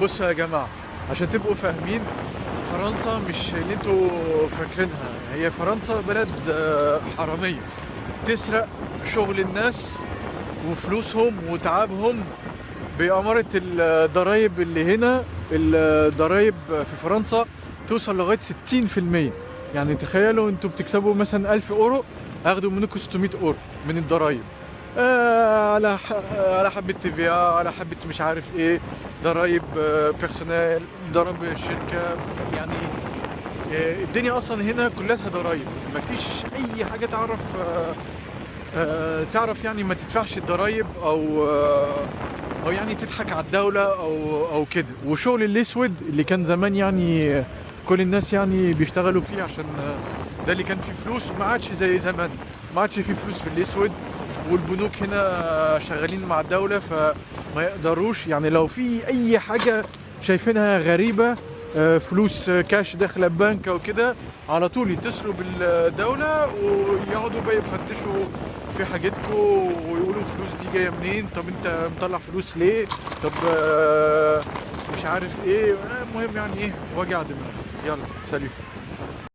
بصوا يا جماعة، عشان تبقوا فاهمين، فرنسا مش اللي انتوا فاكرينها. هي فرنسا بلد حرامية، تسرق شغل الناس وفلوسهم وتعبهم بأمارة الضرايب اللي هنا. الضرايب في فرنسا توصل لغاية 60%. يعني تخيلوا انتوا بتكسبوا مثلا 1000 اورو، هياخدوا منكم 600 اورو من الضرايب، على حبة TVA، على حبة مش عارف ايه، ضرايب personnel، ضرايب الشركة. يعني الدنيا اصلا هنا كلها ضرايب، مفيش اي حاجة تعرف يعني ما تدفعش الضرايب او يعني تضحك على الدولة او كده. وشغل الاسود اللي كان زمان يعني كل الناس يعني بيشتغلوا فيه عشان ده اللي كان فيه فلوس، ما عادش زي زمان، ما عادش فيه فلوس في الاسود. والبنوك هنا شغالين مع الدولة، فما يقدروش يعني لو في اي حاجة شايفينها غريبة، فلوس كاش داخله البنك او كده، على طول يتصلوا بالدولة ويقعدوا بقى يفتشوا في حاجتكم ويقولوا الفلوس دي جاية منين، طب انت مطلع فلوس ليه، طب مش عارف ايه. المهم يعني ايه، وجع دماغ. يلا salut.